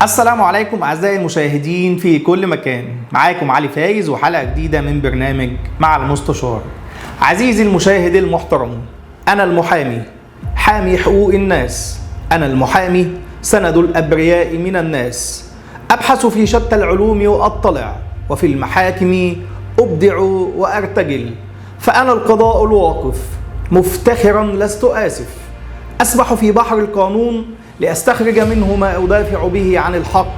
السلام عليكم أعزائي المشاهدين في كل مكان، معاكم علي فايز وحلقة جديدة من برنامج مع المستشار. عزيزي المشاهد المحترم، أنا المحامي حامي حقوق الناس، أنا المحامي سند الأبرياء من الناس، أبحث في شتى العلوم وأطلع، وفي المحاكم أبدع وأرتجل، فأنا القضاء الواقف مفتخرا لست آسف، أسبح في بحر القانون لأستخرج منه ما أدافع به عن الحق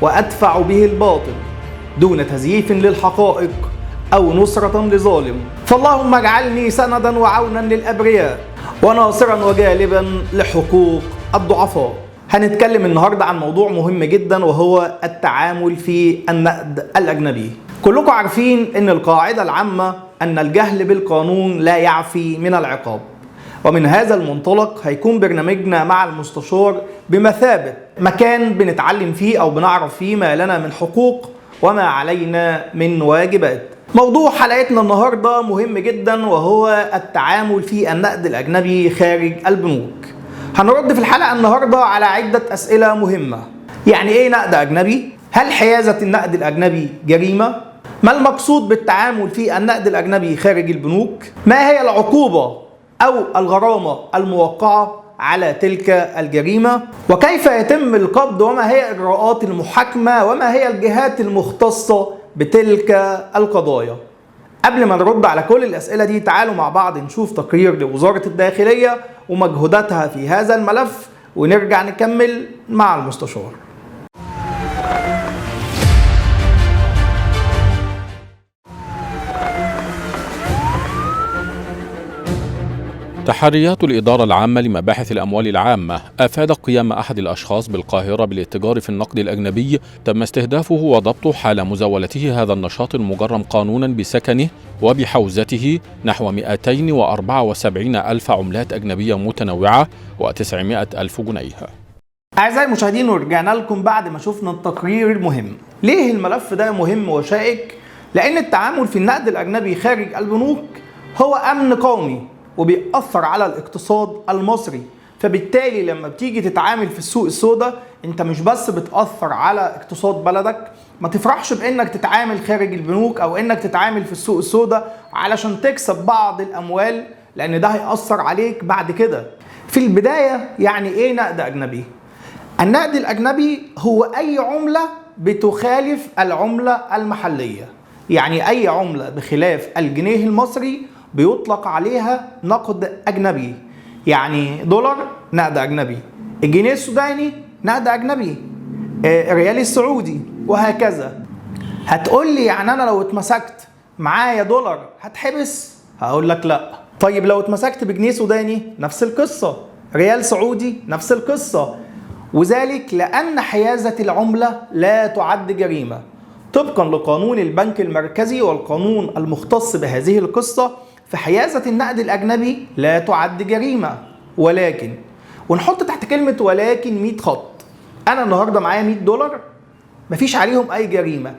وأدفع به الباطل دون تزييف للحقائق أو نصرة لظالم. فاللهم اجعلني سندا وعونا للأبرياء وناصرا وجالبا لحقوق الضعفاء. هنتكلم النهاردة عن موضوع مهم جدا، وهو التعامل في النقد الأجنبي. كلكم عارفين أن القاعدة العامة أن الجهل بالقانون لا يعفي من العقاب، ومن هذا المنطلق هيكون برنامجنا مع المستشار بمثابة مكان بنتعلم فيه أو بنعرف فيه ما لنا من حقوق وما علينا من واجبات. موضوع حلقتنا النهاردة مهم جدا، وهو التعامل في النقد الأجنبي خارج البنوك. هنرد في الحلقة النهاردة على عدة أسئلة مهمة. يعني إيه نقد أجنبي؟ هل حيازة النقد الأجنبي جريمة؟ ما المقصود بالتعامل في النقد الأجنبي خارج البنوك؟ ما هي العقوبة أو الغرامة الموقعة على تلك الجريمة؟ وكيف يتم القبض؟ وما هي إجراءات المحاكمة؟ وما هي الجهات المختصة بتلك القضايا؟ قبل ما نرد على كل الأسئلة دي، تعالوا مع بعض نشوف تقرير لوزارة الداخلية ومجهوداتها في هذا الملف، ونرجع نكمل مع المستشار. تحريات الإدارة العامة لمباحث الأموال العامة أفادت قيام أحد الأشخاص بالقاهرة بالاتجار في النقد الأجنبي تم استهدافه وضبطه حال مزاولته هذا النشاط المجرم قانونا بسكنه وبحوزته نحو 274 ألف عملات أجنبية متنوعة و900 ألف جنيه. أعزائي المشاهدين، ورجعنا لكم بعد ما شفنا التقرير المهم. ليه الملف ده مهم وشائك؟ لأن التعامل في النقد الأجنبي خارج البنوك هو أمن قومي وبيأثر على الاقتصاد المصري، فبالتالي لما بتيجي تتعامل في السوق السوداء انت مش بس بتأثر على اقتصاد بلدك. ما تفرحش بانك تتعامل خارج البنوك او انك تتعامل في السوق السوداء علشان تكسب بعض الاموال، لان ده هيأثر عليك بعد كده. في البداية، يعني ايه نقد اجنبي؟ النقد الاجنبي هو اي عملة بتخالف العملة المحلية، يعني اي عملة بخلاف الجنيه المصري بيطلق عليها نقد أجنبي. يعني دولار نقد أجنبي، الجنيه السوداني نقد أجنبي، الريال السعودي، وهكذا. هتقول لي يعني أنا لو اتمسكت معايا دولار هتحبس؟ هقول لك لا. طيب لو اتمسكت بجنيه سوداني نفس القصة، ريال سعودي نفس القصة، وذلك لأن حيازة العملة لا تعد جريمة طبقا لقانون البنك المركزي والقانون المختص بهذه القصة. فحيازة النقد الأجنبي لا تعد جريمة، ولكن، ونحط تحت كلمة ولكن 100 خط. أنا النهاردة معايا 100 دولار مفيش عليهم أي جريمة،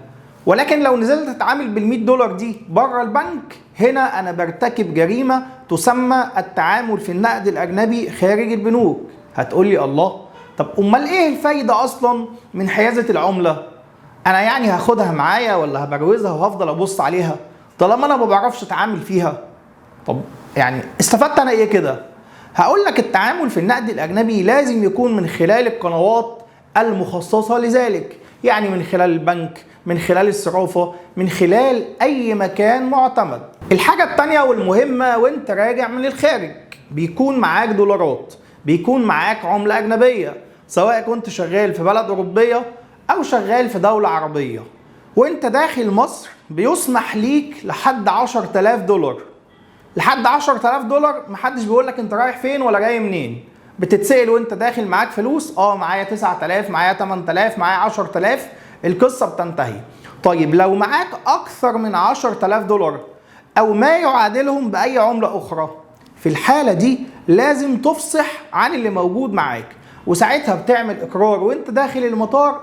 ولكن لو نزلت أتعامل بال100 دولار دي بره البنك، هنا أنا برتكب جريمة تسمى التعامل في النقد الأجنبي خارج البنوك. هتقولي الله، طب أمال إيه الفايدة أصلا من حيازة العملة؟ أنا يعني هاخدها معايا ولا هبروزها وهفضل أبص عليها طالما أنا ما بعرفش أتعامل فيها؟ طب يعني استفدت انا ايه كده؟ هقول لك التعامل في النقد الاجنبي لازم يكون من خلال القنوات المخصصة لذلك، يعني من خلال البنك، من خلال الصرافة، من خلال اي مكان معتمد. الحاجة التانية والمهمة، وانت راجع من الخارج بيكون معاك دولارات، بيكون معاك عملة اجنبية، سواء كنت شغال في بلد اوروبية او شغال في دولة عربية. وانت داخل مصر بيسمح ليك لحد 10,000 دولار. لحد 10,000 دولار محدش بيقول لك انت رايح فين ولا جاي منين. بتتسأل وانت داخل معاك فلوس، معايا 9000، معايا 8000، معايا 10000، القصة بتنتهي. طيب لو معاك اكثر من 10000 دولار او ما يعادلهم باي عملة اخرى، في الحالة دي لازم تفصح عن اللي موجود معاك، وساعتها بتعمل اقرار وانت داخل المطار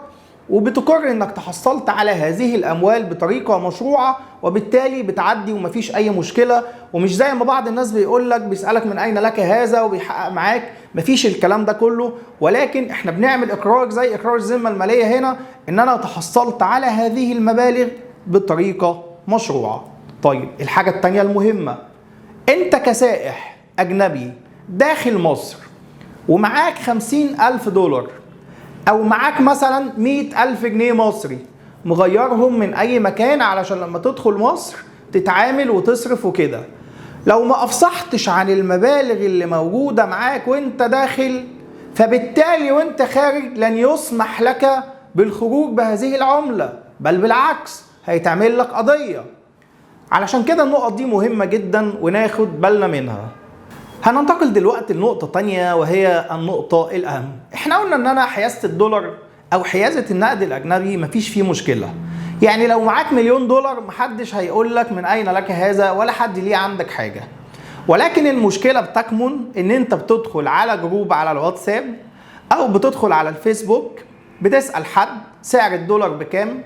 وبتقر انك تحصلت على هذه الاموال بطريقة مشروعه، وبالتالي بتعدي ومفيش اي مشكلة. ومش زي ما بعض الناس بيقول لك، بيسالك من اين لك هذا وبيحقق معاك، مفيش الكلام ده كله. ولكن احنا بنعمل اقرار زي اقرار الذمة المالية هنا، ان انا تحصلت على هذه المبالغ بطريقة مشروعه. طيب الحاجة الثانية المهمة، انت كسائح اجنبي داخل مصر ومعاك 50,000 دولار او معاك مثلا 100,000 جنيه مصري، مغيرهم من اي مكان علشان لما تدخل مصر تتعامل وتصرف وكده، لو ما افصحتش عن المبالغ اللي موجودة معاك وانت داخل، فبالتالي وانت خارج لن يسمح لك بالخروج بهذه العملة، بل بالعكس هيتعمل لك قضية. علشان كده النقط دي مهمة جدا وناخد بالنا منها. هننتقل دلوقتي لنقطة تانية وهي النقطة الأهم. احنا قلنا ان انا حيازة الدولار او حيازة النقد الاجنبي مفيش فيه مشكلة، يعني لو معاك $1,000,000 محدش هيقول لك من اين لك هذا ولا حد ليه عندك حاجة. ولكن المشكلة بتكمن ان انت بتدخل على group على الواتساب او بتدخل على الفيسبوك بتسأل حد سعر الدولار بكام.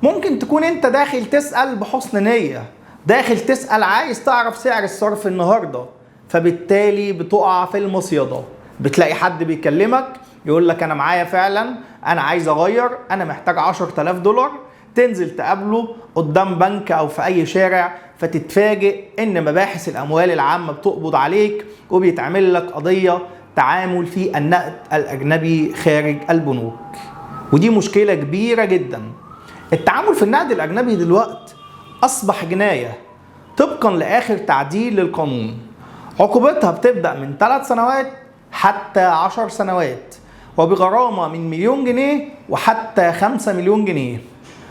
ممكن تكون انت داخل تسأل بحسن نية، داخل تسأل عايز تعرف سعر الصرف النهاردة، فبالتالي بتقع في المصيدة. بتلاقي حد بيكلمك يقول لك انا معايا فعلا، انا عايز اغير، انا محتاج 10,000 دولار. تنزل تقابله قدام بنك او في اي شارع، فتتفاجئ ان مباحث الاموال العامة بتقبض عليك وبيتعمل لك قضية تعامل في النقد الاجنبي خارج البنوك. ودي مشكلة كبيرة جدا. التعامل في النقد الاجنبي دلوقتي اصبح جناية طبقا لاخر تعديل للقانون، عقوبتها بتبدأ من 3 سنوات حتى 10 سنوات، وبغرامة من 1,000,000 جنيه وحتى 5 مليون جنيه،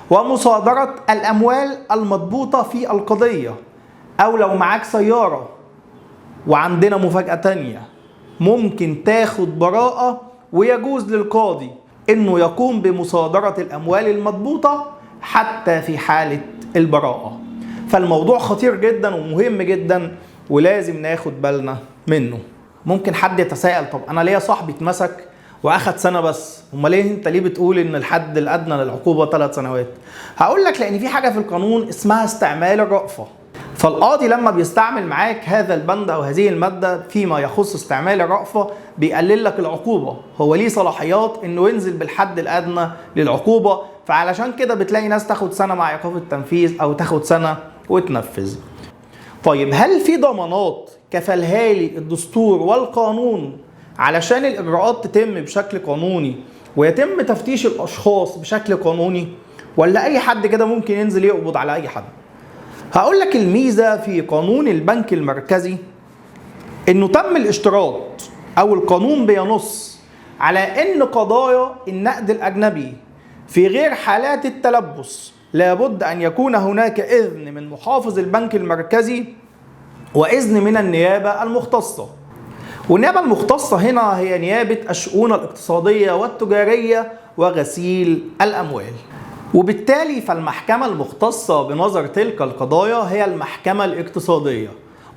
ومصادرة الأموال المضبوطة في القضية، أو لو معاك سيارة. وعندنا مفاجأة تانية، ممكن تاخد براءة ويجوز للقاضي إنه يقوم بمصادرة الأموال المضبوطة حتى في حالة البراءة. فالموضوع خطير جدا ومهم جدا ولازم ناخد بالنا منه. ممكن حد يتساءل، طب انا ليا صاحبي اتمسك واخد سنة بس، امال ليه انت ليه بتقول ان الحد الادنى للعقوبة 3 سنوات؟ هقول لك لان في حاجة في القانون اسمها استعمال الرأفة. فالقاضي لما بيستعمل معاك هذا البند او هذه المادة فيما يخص استعمال الرأفة بيقلل لك العقوبة، هو ليه صلاحيات انه ينزل بالحد الادنى للعقوبة. فعلشان كده بتلاقي ناس تاخد سنة مع ايقاف التنفيذ او تاخد سنة وتنفذ. طيب هل في ضمانات كفلها لي الدستور والقانون علشان الإجراءات تتم بشكل قانوني ويتم تفتيش الأشخاص بشكل قانوني، ولا أي حد كده ممكن ينزل يقبض على أي حد؟ هقول لك الميزة في قانون البنك المركزي إنه تم الاشتراط أو القانون بينص على إن قضايا النقد الأجنبي في غير حالات التلبس لابد أن يكون هناك إذن من محافظ البنك المركزي وإذن من النيابة المختصة. والنيابة المختصة هنا هي نيابة الشؤون الاقتصادية والتجارية وغسيل الأموال. وبالتالي فالمحكمة المختصة بنظر تلك القضايا هي المحكمة الاقتصادية.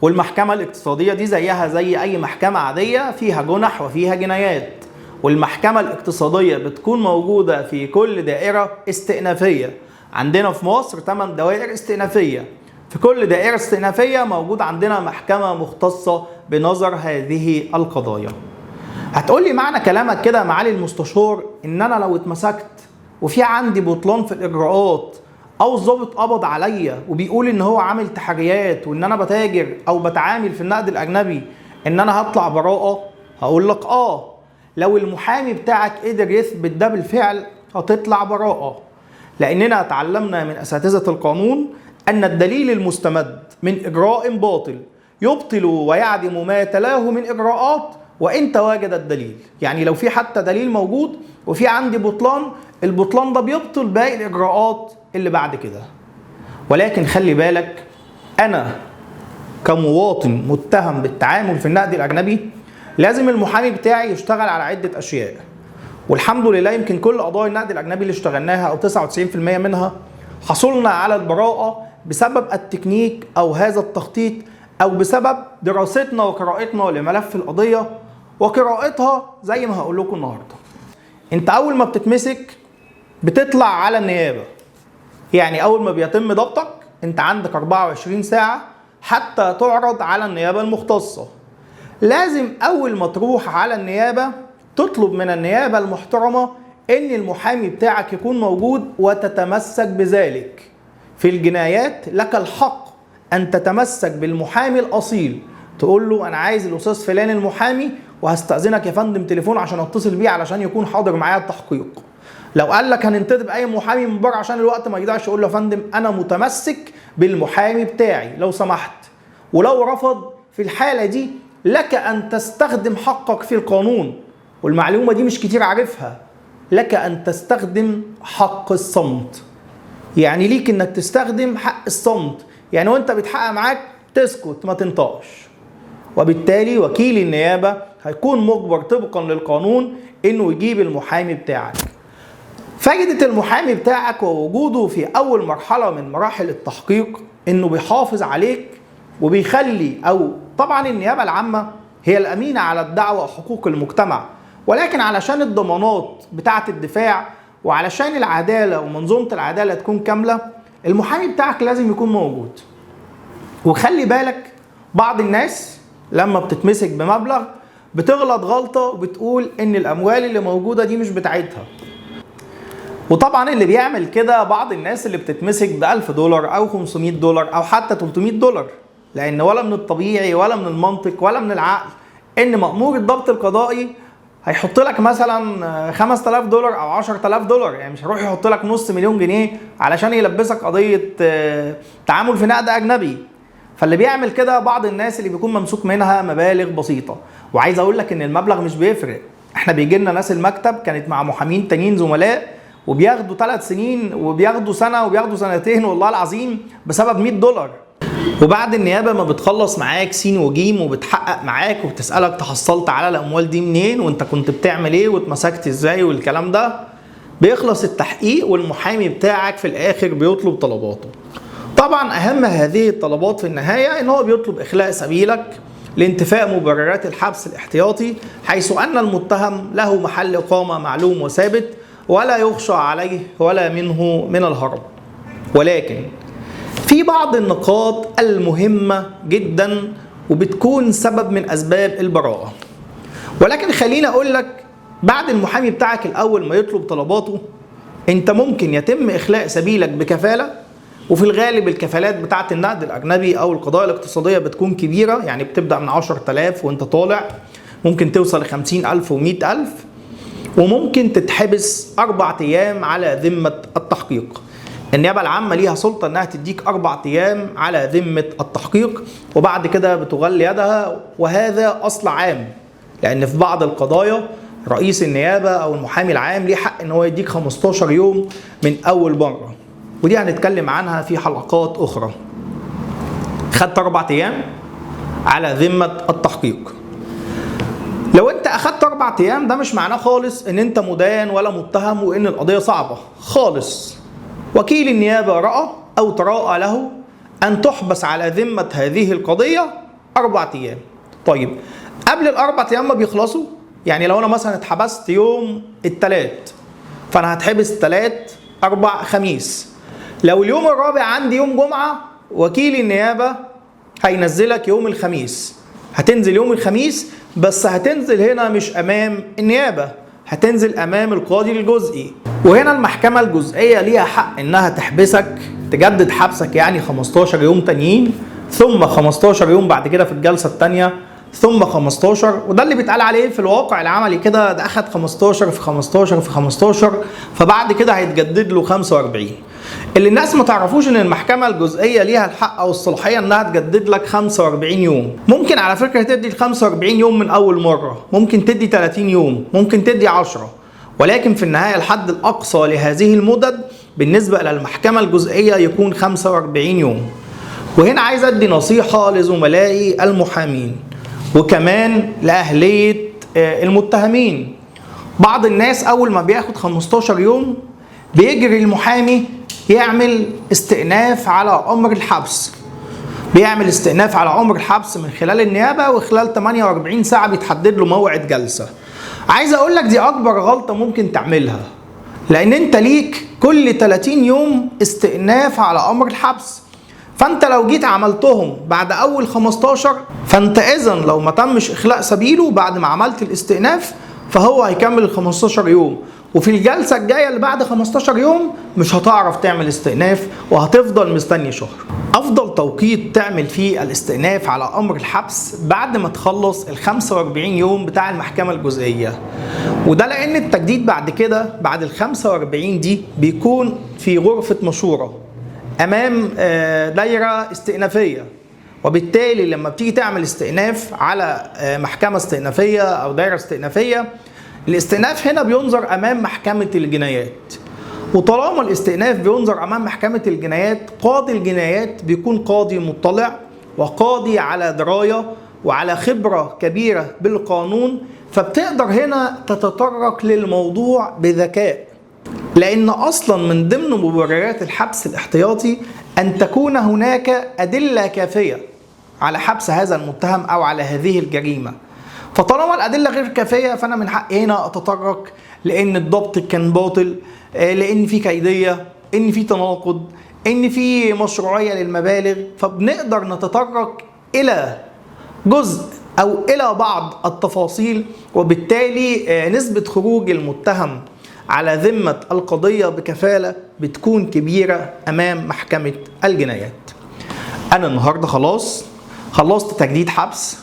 والمحكمة الاقتصادية دي زيها زي أي محكمة عادية، فيها جنح وفيها جنايات. والمحكمة الاقتصادية بتكون موجودة في كل دائرة استئنافية. عندنا في مصر 8 دوائر استئنافية، في كل دائرة استئنافية موجود عندنا محكمة مختصة بنظر هذه القضايا. هتقولي معنى كلامك كده يا معالي المستشار ان انا لو اتمسكت وفي عندي بطلان في الاجراءات او الضابط قبض عليا وبيقول ان هو عامل تحريات وان انا بتاجر او بتعامل في النقد الاجنبي ان انا هطلع براءة؟ هقول لك اه، لو المحامي بتاعك قدر يثبت ده بالفعل هتطلع براءة، لاننا تعلمنا من اساتذة القانون ان الدليل المستمد من اجراء باطل يبطل ويعدم ما تلاه من اجراءات وان تواجد الدليل. يعني لو في حتى دليل موجود وفي عندي بطلان، البطلان ده بيبطل باقي الاجراءات اللي بعد كده. ولكن خلي بالك، انا كمواطن متهم بالتعامل في النقد الاجنبي لازم المحامي بتاعي يشتغل على عدة اشياء. والحمد لله يمكن كل قضايا النقد الاجنبي اللي اشتغلناها او 99% منها حصلنا على البراءة بسبب التكنيك او هذا التخطيط او بسبب دراستنا وقراءتنا لملف القضية وقراءتها زي ما هقول لكم النهارده. انت اول ما بتتمسك بتطلع على النيابة. يعني اول ما بيتم ضبطك انت عندك 24 ساعة حتى تعرض على النيابة المختصة. لازم اول ما تروح على النيابة تطلب من النيابة المحترمة ان المحامي بتاعك يكون موجود وتتمسك بذلك. في الجنايات لك الحق ان تتمسك بالمحامي الاصيل، تقول له انا عايز الاستاذ فلان المحامي وهستأذنك يا فندم تليفون عشان اتصل بيه علشان يكون حاضر معايا التحقيق. لو قال لك هننتدب اي محامي من بره عشان الوقت ما يضيعش، قول له يا فندم انا متمسك بالمحامي بتاعي لو سمحت. ولو رفض في الحالة دي لك ان تستخدم حقك في القانون، والمعلومة دي مش كتير عارفها، لك ان تستخدم حق الصمت. يعني ليك انك تستخدم حق الصمت، يعني وانت بيتحقق معاك تسكت ما تنطقش، وبالتالي وكيل النيابة هيكون مجبر طبقا للقانون انه يجيب المحامي بتاعك. فائدة المحامي بتاعك ووجوده في اول مرحلة من مراحل التحقيق انه بيحافظ عليك وبيخلي، او طبعا النيابة العامة هي الامينة على الدعوة وحقوق المجتمع، ولكن علشان الضمانات بتاعة الدفاع وعلشان العدالة ومنظومة العدالة تكون كاملة، المحامي بتاعك لازم يكون موجود. وخلي بالك بعض الناس لما بتتمسك بمبلغ بتغلط غلطة وبتقول ان الاموال اللي موجودة دي مش بتاعتها. وطبعا اللي بيعمل كده بعض الناس اللي بتتمسك ب1000 دولار او 500 دولار او حتى 300 دولار، لان ولا من الطبيعي ولا من المنطق ولا من العقل ان مأمور الضبط القضائي هيحط لك مثلا 5000 دولار او 10000 دولار، يعني مش هيروح يحط لك 500,000 جنيه علشان يلبسك قضية تعامل في نقد اجنبي. فاللي بيعمل كده بعض الناس اللي بيكون ممسوك منها مبالغ بسيطة. وعايز اقول لك ان المبلغ مش بيفرق، احنا بيجي لنا ناس المكتب كانت مع محامين تانيين زملاء وبياخدوا 3 سنين وبياخدوا سنة وبياخدوا سنتين والله العظيم بسبب 100 دولار. وبعد النيابة ما بتخلص معاك سين وجيم وبتحقق معاك وبتسألك تحصلت على الأموال دي منين وانت كنت بتعمل ايه واتمسكت ازاي والكلام ده، بيخلص التحقيق والمحامي بتاعك في الآخر بيطلب طلباته. طبعا أهم هذه الطلبات في النهاية ان هو بيطلب إخلاء سبيلك لانتفاء مبررات الحبس الاحتياطي، حيث أن المتهم له محل إقامة معلوم وثابت ولا يخشى عليه ولا منه من الهرب. ولكن في بعض النقاط المهمة جدا وبتكون سبب من أسباب البراءة. ولكن خليني أقول لك بعد المحامي بتاعك الأول ما يطلب طلباته، أنت ممكن يتم إخلاء سبيلك بكفالة، وفي الغالب الكفالات بتاعة النقد الأجنبي أو القضايا الاقتصادية بتكون كبيرة، يعني بتبدأ من 10,000 وأنت طالع، ممكن توصل ل50,000 و100,000، وممكن تتحبس 4 أيام على ذمة التحقيق. النيابة العامة ليها سلطة انها تديك 4 أيام على ذمة التحقيق، وبعد كده بتغل يدها، وهذا أصل عام، لأن في بعض القضايا رئيس النيابة أو المحامي العام ليه حق ان هو يديك 15 يوم من أول مرة، ودي هنتكلم عنها في حلقات أخرى. خدت 4 أيام على ذمة التحقيق. لو انت اخدت 4 أيام ده مش معناه خالص ان انت مدان ولا متهم وان القضية صعبة خالص. وكيل النيابة رأى أو تراءى له أن تحبس على ذمة هذه القضية 4 أيام. طيب قبل ال4 أيام ما بيخلصوا، يعني لو أنا مثلا اتحبست يوم الثلاث، فأنا هتحبس 3 4 خميس. لو اليوم الرابع عندي يوم جمعة، وكيل النيابة هينزلك يوم الخميس، هتنزل يوم الخميس، بس هتنزل هنا مش أمام النيابة، هتنزل أمام القاضي الجزئي. وهنا المحكمة الجزئية ليها حق إنها تحبسك، تجدد حبسك يعني 15 يوم تانيين، ثم 15 يوم بعد كده في الجلسة التانية، ثم 15. وده اللي بيتقال عليه في الواقع العملي كده، ده أخد 15 في 15 في 15، فبعد كده هيتجدد له 45. اللي الناس ما تعرفوش ان المحكمة الجزئية ليها الحق او الصلاحية انها تجدد لك 45 يوم. ممكن على فكرة تدي ال 45 يوم من اول مرة، ممكن تدي 30 يوم، ممكن تدي 10، ولكن في النهاية الحد الاقصى لهذه المدد بالنسبة الى المحكمة الجزئية يكون 45 يوم. وهنا عايز ادي نصيحة لزملائي المحامين وكمان لأهلية المتهمين. بعض الناس اول ما بياخد 15 يوم بيجري المحامي يعمل استئناف على امر الحبس، بيعمل استئناف على امر الحبس من خلال النيابة، وخلال 48 ساعة بيتحدد له موعد جلسه. عايز اقول لك دي اكبر غلطه ممكن تعملها. لان انت ليك كل 30 يوم استئناف على امر الحبس. فانت لو جيت عملتهم بعد اول 15، فانت اذا لو ما تمش اخلاء سبيله بعد ما عملت الاستئناف فهو هيكمل ال 15 يوم، وفي الجلسة الجاية اللي بعد 15 يوم مش هتعرف تعمل استئناف وهتفضل مستني شهر. افضل توقيت تعمل فيه الاستئناف على امر الحبس بعد ما تخلص ال 45 يوم بتاع المحكمة الجزئية، وده لان التجديد بعد كده بعد ال 45 دي بيكون في غرفة مشورة امام دايرة استئنافية، وبالتالي لما بتيجي تعمل استئناف على محكمة استئنافية او دايرة استئنافية، الاستئناف هنا بينظر امام محكمة الجنايات. وطالما الاستئناف بينظر امام محكمة الجنايات، قاضي الجنايات بيكون قاضي مطلع وقاضي على دراية وعلى خبرة كبيرة بالقانون، فبتقدر هنا تتطرق للموضوع بذكاء، لأن أصلا من ضمن مبررات الحبس الاحتياطي أن تكون هناك أدلة كافية على حبس هذا المتهم أو على هذه الجريمة. فطالما الأدلة غير كافية فأنا من حقي هنا أتطرق لأن الضبط كان باطل، لأن في كيدية، إن في تناقض، إن في مشروعية للمبالغ، فبنقدر نتطرق إلى جزء أو إلى بعض التفاصيل، وبالتالي نسبة خروج المتهم على ذمة القضية بكفالة بتكون كبيرة أمام محكمة الجنايات. أنا النهاردة خلاص خلصت تجديد حبس،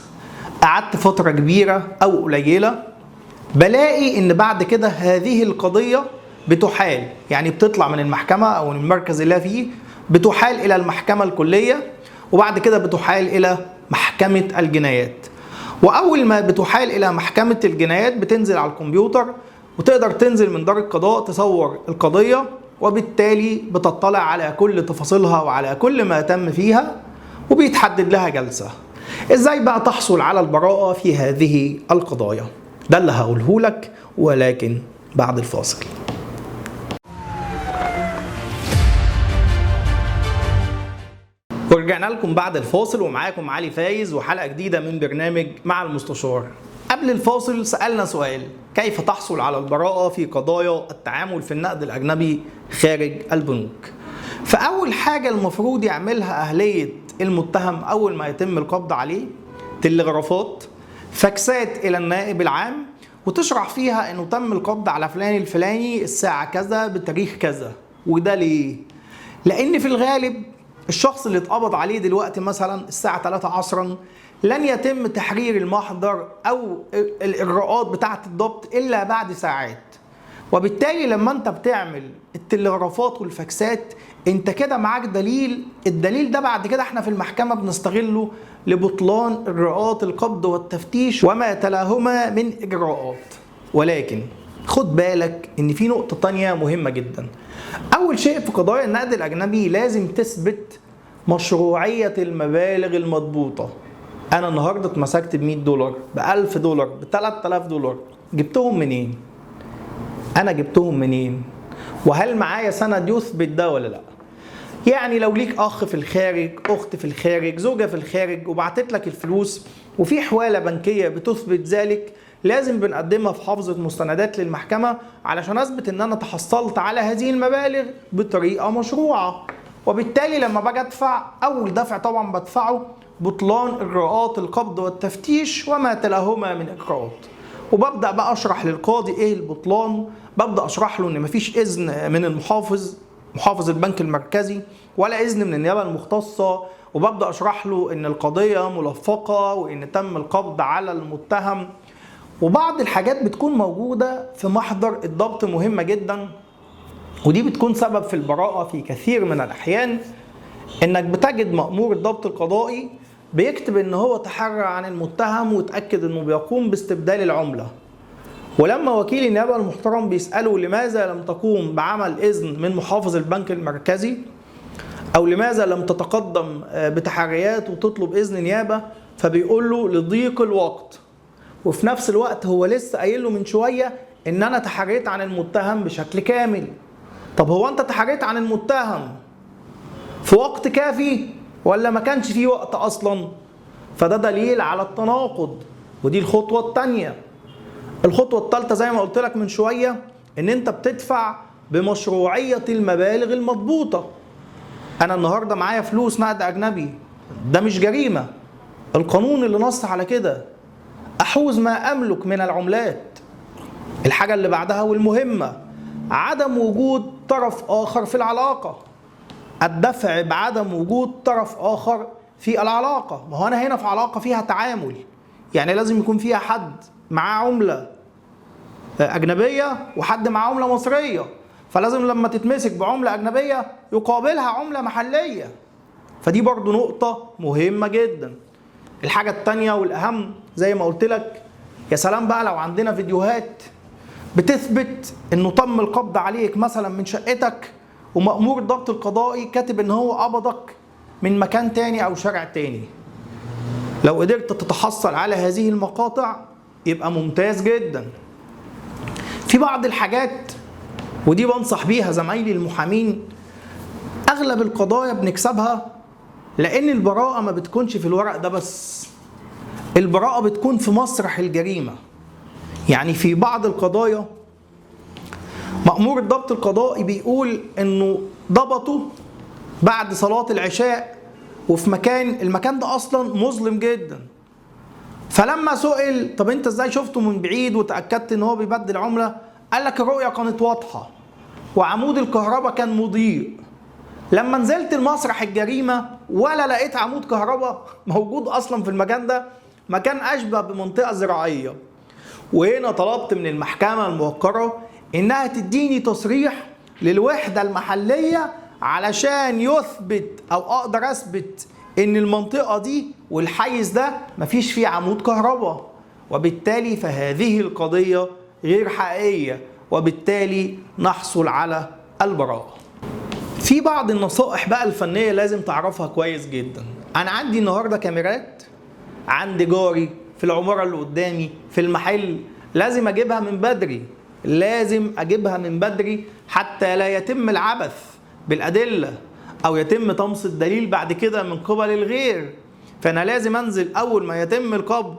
قعدت فترة كبيرة أو قليلة، بلاقي إن بعد كده هذه القضية بتحال، يعني بتطلع من المحكمة أو من المركز اللي فيه، بتحال إلى المحكمة الكلية، وبعد كده بتحال إلى محكمة الجنايات. وأول ما بتحال إلى محكمة الجنايات بتنزل على الكمبيوتر، وتقدر تنزل من دار القضاء تصور القضية، وبالتالي بتطلع على كل تفاصيلها وعلى كل ما تم فيها، وبيتحدد لها جلسة. ازاي بقى تحصل على البراءة في هذه القضايا؟ ده اللي هقوله لك، ولكن بعد الفاصل. ورجعنا لكم بعد الفاصل ومعاكم علي فايز وحلقة جديدة من برنامج مع المستشار. قبل الفاصل سألنا سؤال: كيف تحصل على البراءة في قضايا التعامل في النقد الأجنبي خارج البنوك؟ فأول حاجة المفروض يعملها أهلية المتهم أول ما يتم القبض عليه تلغرافات، فاكسات إلى النائب العام، وتشرح فيها أنه تم القبض على فلان الفلاني الساعة كذا بتاريخ كذا. وده ليه؟ لأن في الغالب الشخص اللي اتقبض عليه دلوقتي مثلا الساعة 3 عصرا لن يتم تحرير المحضر أو الإجراءات بتاعة الضبط إلا بعد ساعات، وبالتالي لما أنت بتعمل التلغرافات والفاكسات أنت كده معاك دليل، الدليل ده بعد كده احنا في المحكمة بنستغله لبطلان إجراءات القبض والتفتيش وما تلاهما من إجراءات. ولكن خد بالك إن في نقطة تانية مهمة جدا. أول شيء في قضايا النقد الأجنبي لازم تثبت مشروعية المبالغ المضبوطة. أنا النهاردة اتمسكت ب$100، ب$1000، ب$3000، جبتهم منين؟ أنا جبتهم منين؟ وهل معايا سند يثبت ده ولا لأ؟ يعني لو ليك أخ في الخارج، أخت في الخارج، زوجة في الخارج، وبعتت لك الفلوس وفي حوالة بنكية بتثبت ذلك، لازم بنقدمها في حافظة مستندات للمحكمة علشان أثبت إن أنا تحصلت على هذه المبالغ بطريقة مشروعة. وبالتالي لما باجي أدفع، أول دفع طبعا بدفعه بطلان إجراءات القبض والتفتيش وما تلاهما من إجراءات. وببدأ بقى أشرح للقاضي إيه البطلان، ببدأ أشرح له إن مفيش إذن من المحافظ، محافظ البنك المركزي، ولا إذن من النيابة المختصة، وببدأ أشرح له إن القضية ملفقة وإن تم القبض على المتهم. وبعض الحاجات بتكون موجودة في محضر الضبط مهمة جدا، ودي بتكون سبب في البراءة في كثير من الأحيان. إنك بتجد مأمور الضبط القضائي بيكتب إن هو تحرى عن المتهم وتأكد إنه بيقوم باستبدال العملة، ولما وكيل النيابة المحترم بيسأله لماذا لم تقوم بعمل إذن من محافظ البنك المركزي، أو لماذا لم تتقدم بتحريات وتطلب إذن نيابة، فبيقول له لضيق الوقت. وفي نفس الوقت هو لسه قايل له من شوية إن أنا تحريت عن المتهم بشكل كامل. طب هو أنت تحريت عن المتهم في وقت كافي ولا ما كانش فيه وقت أصلا؟ فده دليل على التناقض، ودي الخطوة الثانية. الخطوة الثالثة زي ما قلت لك من شوية إن أنت بتدفع بمشروعية المبالغ المضبوطة. أنا النهاردة معايا فلوس نقد أجنبي، ده مش جريمة، القانون اللي نص على كده، أحوز ما أملك من العملات. الحاجة اللي بعدها والمهمة، عدم وجود طرف آخر في العلاقة، الدفع بعدم وجود طرف آخر في العلاقة. ما هو أنا هنا في علاقة فيها تعامل، يعني لازم يكون فيها حد معاه عملة أجنبية وحد معاه عملة مصرية، فلازم لما تتمسك بعملة أجنبية يقابلها عملة محلية، فدي برضو نقطة مهمة جدا. الحاجة التانية والأهم زي ما قلت لك، يا سلام بقى لو عندنا فيديوهات بتثبت انه تم القبض عليك مثلا من شقتك ومأمور الضبط القضائي كاتب ان هو قبضك من مكان تاني او شارع تاني. لو قدرت تتحصل على هذه المقاطع يبقى ممتاز جدا. في بعض الحاجات ودي بنصح بيها زمايلي المحامين، اغلب القضايا بنكسبها لان البراءة ما بتكونش في الورق ده بس، البراءة بتكون في مسرح الجريمة. يعني في بعض القضايا مأمور الضبط القضائي بيقول انه ضبطه بعد صلاة العشاء وفي مكان، المكان ده اصلا مظلم جدا، فلما سئل طب انت ازاي شفته من بعيد وتأكدت ان هو بيبدل عملة، قال لك الرؤية كانت واضحة وعمود الكهرباء كان مضيء. لما نزلت المسرح الجريمة ولا لقيت عمود كهرباء موجود اصلا في المكان ده، مكان اشبه بمنطقة زراعية. وهنا طلبت من المحكمة الموقرة انها تديني تصريح للوحدة المحلية علشان يثبت او اقدر اثبت ان المنطقة دي والحيز ده مفيش فيه عمود كهرباء، وبالتالي فهذه القضية غير حقيقية، وبالتالي نحصل على البراءة. في بعض النصائح بقى الفنية لازم تعرفها كويس جدا. انا عندي النهاردة كاميرات عند جاري في العمارة اللي قدامي في المحل، لازم اجيبها من بدري، لازم اجيبها من بدري حتى لا يتم العبث بالأدلة او يتم طمس الدليل بعد كده من قبل الغير. فانا لازم انزل اول ما يتم القبض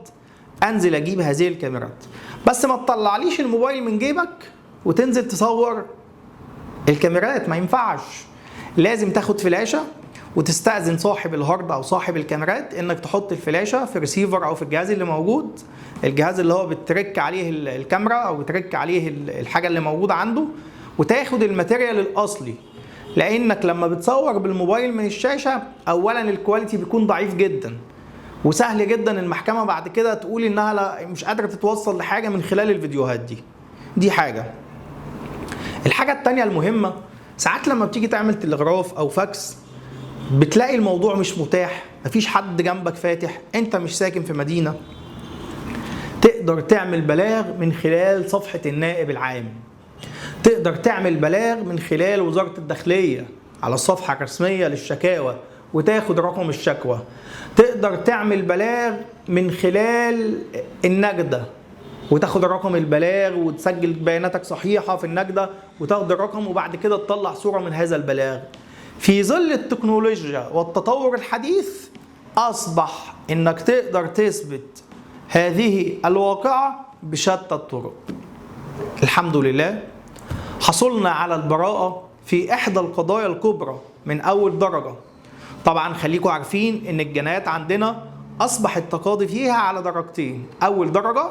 انزل اجيب هذه الكاميرات. بس ما تطلعليش الموبايل من جيبك وتنزل تصور الكاميرات، ما ينفعش. لازم تاخد فلاشة وتستأذن صاحب ال hard او صاحب الكاميرات انك تحط الفلاشة في ريسيفر او في الجهاز اللي موجود، الجهاز اللي هو بترك عليه الكاميرا او بترك عليه الحاجة اللي موجودة عنده، وتاخد ال material الاصلي. لانك لما بتصور بالموبايل من الشاشة اولا ال quality بيكون ضعيف جدا، وسهل جدا المحكمة بعد كده تقول انها لا مش قادرة تتوصل لحاجة من خلال الفيديوهات دي. دي حاجة. الحاجة التانية المهمة، ساعات لما بتيجي تعمل تلغراف او فاكس بتلاقي الموضوع مش متاح، مفيش حد جنبك فاتح، انت مش ساكن في مدينة، تقدر تعمل بلاغ من خلال صفحة النائب العام، تقدر تعمل بلاغ من خلال وزارة الداخلية على الصفحة الرسمية للشكاوى وتاخد رقم الشكوى، تقدر تعمل بلاغ من خلال النجدة وتاخد رقم البلاغ وتسجل بياناتك صحيحة في النجدة وتاخد الرقم وبعد كده تطلع صورة من هذا البلاغ. في ظل التكنولوجيا والتطور الحديث أصبح إنك تقدر تثبت هذه الواقعة بشتى الطرق. الحمد لله حصلنا على البراءة في إحدى القضايا الكبرى من أول درجة. طبعا خليكم عارفين إن الجنايات عندنا أصبح التقاضي فيها على درجتين، أول درجة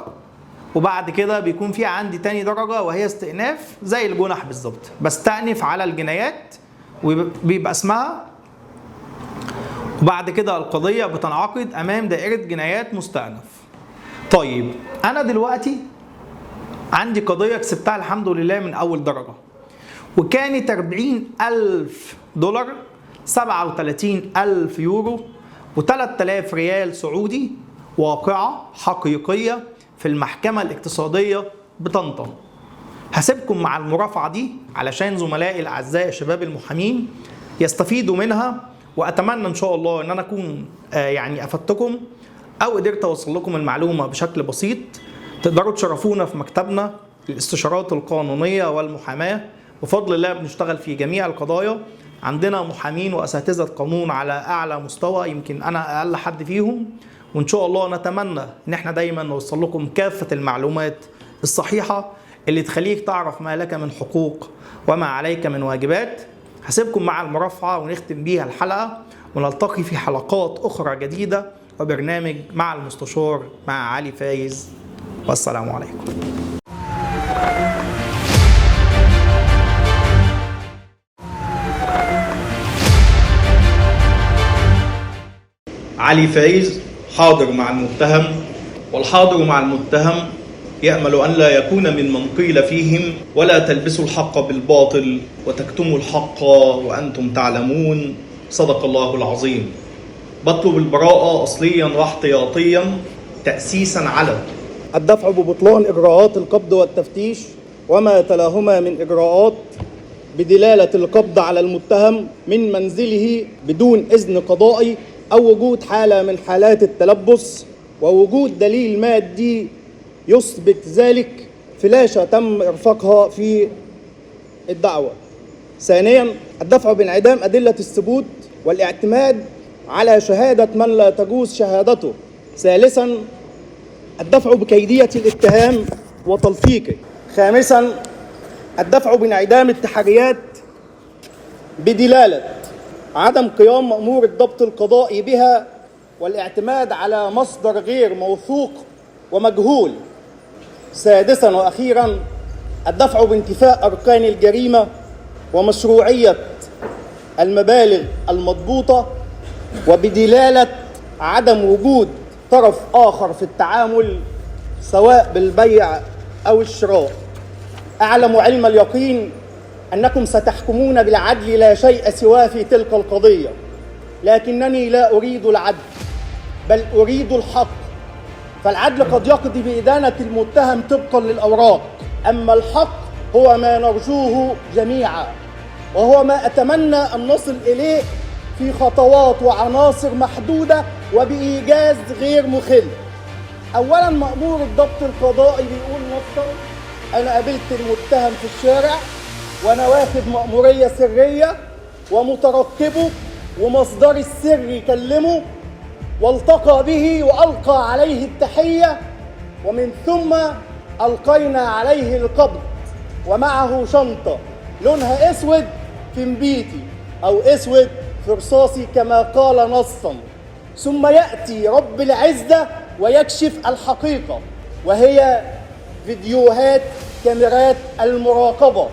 وبعد كده بيكون في عندي تاني درجة وهي استئناف زي الجنح بالظبط، بستأنف على الجنايات وبيبقى اسمها، وبعد كده القضية بتنعقد أمام دائرة جنايات مستأنف. طيب أنا دلوقتي عندي قضية كسبتها الحمد لله من أول درجة، وكانت 40,000 دولار، 37,000 يورو، و3000 ريال سعودي، واقعة حقيقية في المحكمة الاقتصادية بطنطا. هسيبكم مع المرافعة دي علشان زملائي الأعزاء شباب المحامين يستفيدوا منها، وأتمنى إن شاء الله إن أنا أكون يعني أفدتكم أو قدرت أوصل لكم المعلومة بشكل بسيط. تقدروا تشرفونا في مكتبنا للاستشارات القانونية والمحاماة، بفضل الله بنشتغل في جميع القضايا، عندنا محامين وأساتذة قانون على أعلى مستوى، يمكن أنا أقل حد فيهم، وإن شاء الله نتمنى إن احنا دايما نوصل لكم كافة المعلومات الصحيحة اللي تخليك تعرف ما لك من حقوق وما عليك من واجبات. هسيبكم مع المرافعة ونختم بيها الحلقة، ونلتقي في حلقات أخرى جديدة وبرنامج مع المستشار مع علي فايز. والسلام عليكم. علي فايز حاضر مع المتهم، والحاضر مع المتهم يأمل أن لا يكون ممن قيل فيهم ولا تلبسوا الحق بالباطل وتكتموا الحق وأنتم تعلمون. صدق الله العظيم. بطلب البراءة أصليا واحتياطيا تأسيسا على الدفع ببطلان إجراءات القبض والتفتيش وما تلاهما من إجراءات بدلالة القبض على المتهم من منزله بدون إذن قضائي أو وجود حالة من حالات التلبس ووجود دليل مادي يثبت ذلك، فلاشة تم إرفاقها في الدعوة. ثانيا، الدفع بانعدام أدلة الثبوت والاعتماد على شهادة من لا تجوز شهادته. ثالثا، الدفع بكيدية الاتهام وتلفيقه. خامسا، الدفع بانعدام التحريات بدلالة عدم قيام مأمور الضبط القضائي بها والاعتماد على مصدر غير موثوق ومجهول. سادسا وأخيرا، الدفع بانتفاء أركان الجريمة ومشروعية المبالغ المضبوطة وبدلالة عدم وجود طرف آخر في التعامل سواء بالبيع أو الشراء. أعلم علم اليقين أنكم ستحكمون بالعدل لا شيء سواه في تلك القضية، لكنني لا أريد العدل بل أريد الحق. فالعدل قد يقضي بإدانة المتهم طبقا للأوراق، أما الحق هو ما نرجوه جميعا، وهو ما أتمنى أن نصل إليه في خطوات وعناصر محدودة وبإيجاز غير مخل. أولا، مأمور الضبط القضائي بيقول نصا: أنا قابلت المتهم في الشارع وأنا واخد مأمورية سرية ومترقبه ومصدري السري كلمه والتقى به وألقى عليه التحية، ومن ثم ألقينا عليه القبض ومعه شنطة لونها أسود في مبيتي أو أسود في رصاصي كما قال نصا. ثم يأتي رب العزة ويكشف الحقيقة، وهي فيديوهات كاميرات المراقبة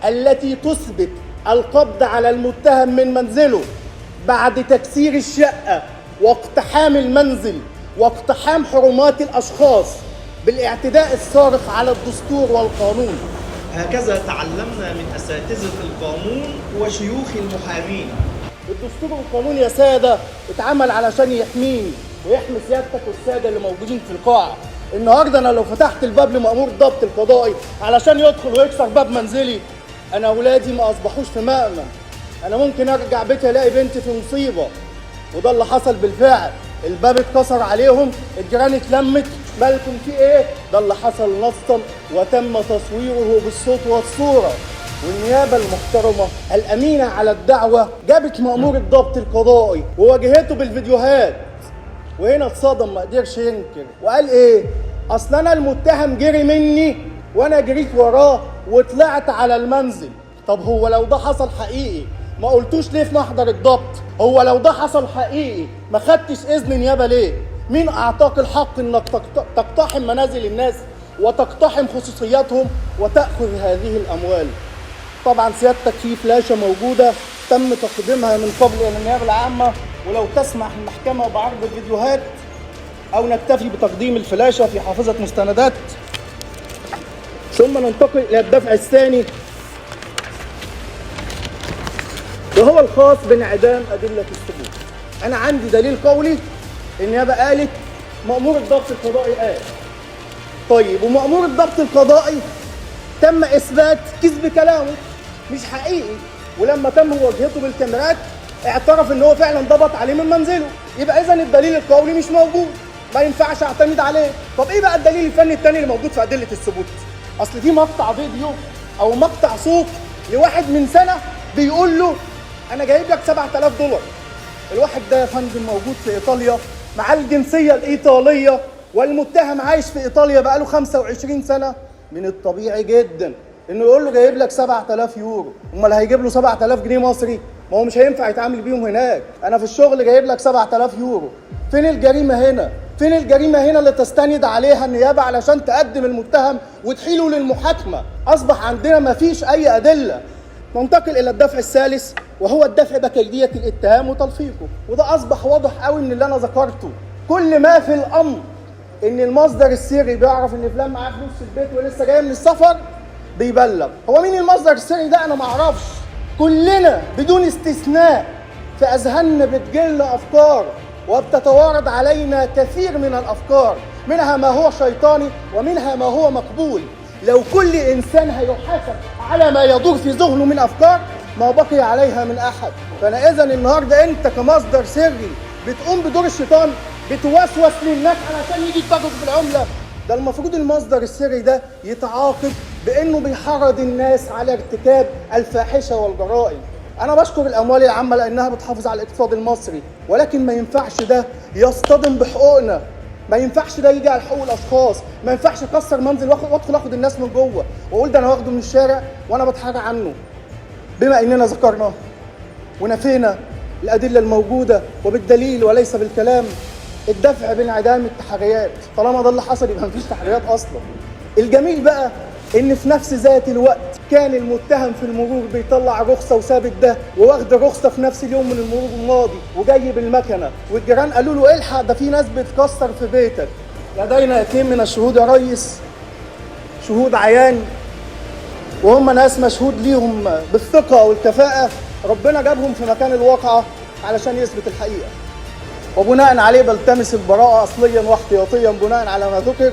التي تثبت القبض على المتهم من منزله بعد تكسير الشقة واقتحام المنزل واقتحام حرمات الأشخاص بالاعتداء الصارخ على الدستور والقانون. هكذا تعلمنا من أساتذة القانون وشيوخ المحامين. الدستور والقانون يا سادة اتعمل علشان يحميني ويحمي سيادتك والسادة اللي موجودين في القاعة. النهاردة أنا لو فتحت الباب لمأمور الضبط القضائي علشان يدخل ويكسر باب منزلي، أنا أولادي ما أصبحوش في مأمن. أنا ممكن أرجع بيتي ألاقي بنتي في مصيبة، وده اللي حصل بالفعل. الباب اتكسر عليهم، الجيران اتلمت، مالكم في ايه؟ ده اللي حصل نصا وتم تصويره بالصوت والصورة. والنيابة المحترمة الأمينة على الدعوة جابت مأمور الضبط القضائي وواجهته بالفيديوهات، وهنا اتصدم ما قدرش ينكر وقال ايه؟ اصل انا المتهم جري مني وانا جريت وراه وطلعت على المنزل. طب هو لو ده حصل حقيقي ما قلتوش ليه في محضر الضبط؟ هو لو ده حصل حقيقي ما خدتش اذن نيابه ليه؟ مين اعطاك الحق انك تقتحم منازل الناس وتقتحم خصوصياتهم وتاخذ هذه الاموال؟ طبعا سيادتك في فلاشه موجوده تم تقديمها من قبل الى النيابه العامه، ولو تسمح المحكمه بعرض الفيديوهات او نكتفي بتقديم الفلاشه في حافظه مستندات. ثم ننتقل الى الدفع الثاني، وهو الخاص بانعدام أدلة الثبوت. أنا عندي دليل قولي، النيابة قالت مأمور الضبط القضائي قال. طيب، ومأمور الضبط القضائي تم إثبات كذب كلامه مش حقيقي، ولما تم مواجهته بالكاميرات اعترف إن هو فعلا ضبط عليه من منزله. يبقى إذا الدليل القولي مش موجود، ما ينفعش أعتمد عليه. طب إيه بقى الدليل الفني الثاني اللي موجود في أدلة الثبوت؟ أصل في مقطع فيديو أو مقطع صوت لواحد من سنة بيقول له أنا جايب لك $7000. الواحد ده يا فندم موجود في إيطاليا مع الجنسية الإيطالية، والمتهم عايش في إيطاليا بقاله 25 سنة، من الطبيعي جدا انه يقول له جايب لك 7000 يورو، امال هيجيب له 7000 جنيه مصري؟ ما هو مش هينفع يتعامل بيهم هناك. انا في الشغل جايب لك 7000 يورو. فين الجريمة هنا؟ فين الجريمة هنا اللي تستند عليها النيابة علشان تقدم المتهم وتحيله للمحاكمه؟ اصبح عندنا ما فيش اي ادلة. ننتقل الى الدفع الثالث، وهو الدفع بكيديه الاتهام وتلفيقه، وده اصبح واضح قوي من اللي انا ذكرته. كل ما في الامر ان المصدر السري بيعرف ان فلان معاه فلوس في البيت ولسه جاي من السفر بيبلغ. هو مين المصدر السري ده؟ انا ما اعرفش. كلنا بدون استثناء في اذهاننا بتجيلنا افكار وبتتوارد علينا كثير من الافكار، منها ما هو شيطاني ومنها ما هو مقبول. لو كل انسان هيحاسب على ما يدور في ذهنه من افكار ما بقي عليها من احد. فانا اذا النهارده انت كمصدر سري بتقوم بدور الشيطان، بتوسوس للناس علشان يجي يتاجر بالعملة. ده المفروض المصدر السري ده يتعاقب بانه بيحرض الناس على ارتكاب الفاحشة والجرائم. انا بشكر الاموال العامة لانها بتحافظ على الاقتصاد المصري، ولكن ما ينفعش ده يصطدم بحقوقنا، ما ينفعش ده يجي على حقوق الاشخاص، ما ينفعش اكسر منزل وادخل اخد الناس من جوه واقول ده انا واخده من الشارع وانا بتحرى عنه. بما اننا ذكرنا ونفينا الادلة الموجودة وبالدليل وليس بالكلام، الدفع بانعدام التحريات، طالما ده اللي حصل يبقى مفيش تحريات اصلا. الجميل بقى ان في نفس ذات الوقت كان المتهم في المرور بيطلع رخصه وثابت ده، وواخد الرخصة في نفس اليوم من المرور الماضي وجاي بالمكنه، والجيران قالوا له الحق ده في ناس بتكسر في بيتك. لدينا 2 من الشهود يا ريس، شهود عيان، وهم ناس مشهود ليهم بالثقة والكفاءة، ربنا جابهم في مكان الواقعة علشان يثبت الحقيقة. وبناء عليه بلتمس البراءة اصليا واحتياطيا بناء على ما ذكر.